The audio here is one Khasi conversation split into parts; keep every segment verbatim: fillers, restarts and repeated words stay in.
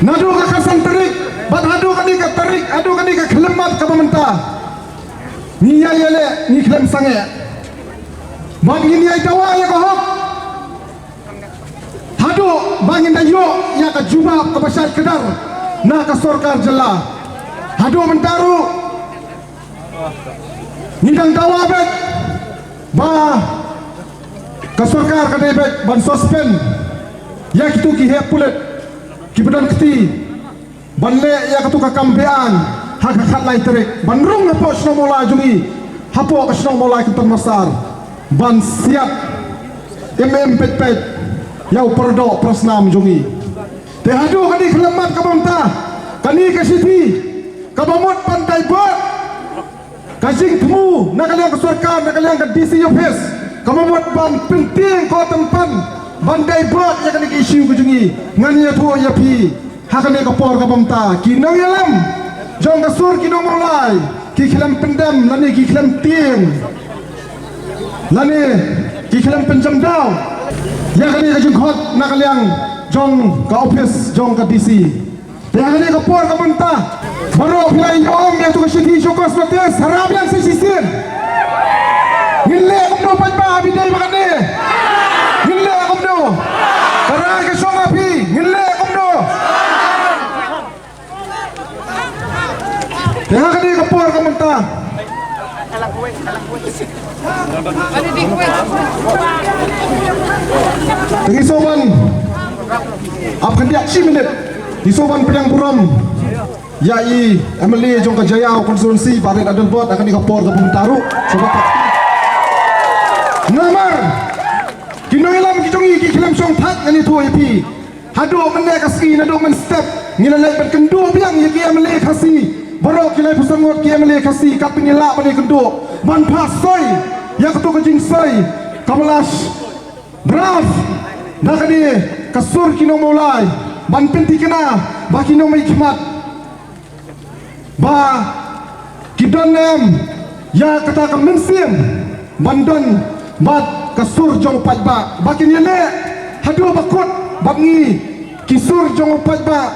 Naduh ka khatsan tarik bad haduh kane ka tarik, haduh kane ka khyllipmat kaba mynta, ngi ïa ïaleh, ngi khlem sangeh. Bad ngin ïa dawa ïa ka hok haduh ba ngin da ïoh ïa ka jubab kaba shai kdar na ka sorkar jylla. Haduh mynta ruh ngi dang dawa beit ba ka sorkar ka dei beit ban suspend ïa kitu ki heh pulit kiba don kti ban leh ïa katu ka kam be-aiñ ha ka khatlai tarik, ban rung hapoh shnong Mawlai jong ngi, hapoh ka shnong Mawlai Kynton Massar, ban siat im im peit peit ïa u paradoh parasnam jong ngi. Te haduh kane ka khyllipmat kaba mynta, kane ka shithi kaba mut ban divert ka jingthmu na ka liang ka sorkar, na ka liang ka D C office, kaba mut ban pyntieng ko tympan ban divert ïa kane ka issue ka jong ngi. Ngan ïathuh ïa phi, ha kane ka por kaba mynta, ki nongïalam jong ka sur ki nong Mawlai ki khlem pyndem lane ki khlem tieng lane ki khlem pynjam daw ïa kane ka jingkhot na ka liang jong ka office jong ka D C. Te ha kane ka por kaba mynta, baroh phi la ïoh ïa tu ka shithi show cause notice, hara biang sa shisien. Ngin leh kumno paidbah, ha phi dei ba kane? Ngin leh kumno? Ka rai ka shong ha phi, ngin leh kumno? Te ha kane ka por kaba mynta, te ngi sngewbha ban ap khyndiat shi minit, ngi sngewbha ban pdiang burom ïa i M L A jong ka Jaïaw constituency, Bah Rit Adelbert, ha kane ka por kaba mynta ruh. Sngewbha. Namar ki nongïalam ki jong ngi ki khlem shong thait, ngan ïathuh ïa phi. Haduh mynne ka sngi, naduh mynstep, ngi la leit ban kynduh biang ïa ki M L A Khasi baroh, ki laiphew san ngut ki M L A Khasi, katba ngi lah ban ïakynduh ban phah soi ïa katu ka jingsoi kaba la draft da kane ka sur ki nong Mawlai, ban pynthikna ba ki nongmihkhmat ba ki don em ïa kata ka mynsiem ban don bad ka sur jong u paidbah, ba kin ïaleh haduh ba kut bad ngi ki sur jong u paidbah,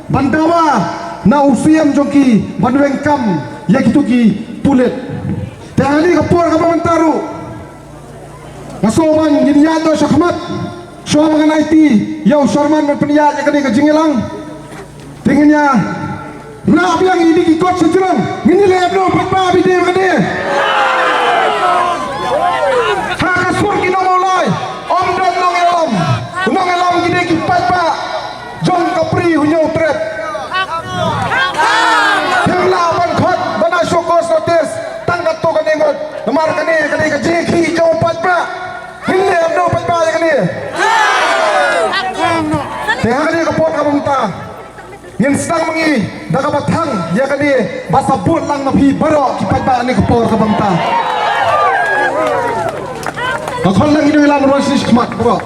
ban dawa na u Siem jong ki ban weng kam ïa kitu ki pulit. Te ha kane ka por kaba mynta ruh, nga sngewbha ban ngin ïaid noh shakhmat, shuwa ba ngan aiti ïa u Sharman ban pynïaid ïa kane ka jingïalang. Te ngin ïa rah biang ïa kine ki kot sha jrong. Ngin ïaleh kumno paidbah, phi dei ba kane? Ha ka sur ki nong Mawlai, ym don nongïalam. Nongïalam ki dei ki paidbah jong ka Bri Hynñiewtrep. Phim lah ban khot ban ai show cause notice tang katto katne ngut, namar kane ka dei ka jingïakhih jong u paidbah. Ngin leh kumno paidbah ïa kane? Te ha kane ka por kaba mynta, ngin sdang ma ngi da kaba thang ïa kane, ba sa bud lang na phi baroh ki paidbah ha kane ka por kaba mynta. Ka khot lang ïa ki nongïalam ruh sha khmat baroh.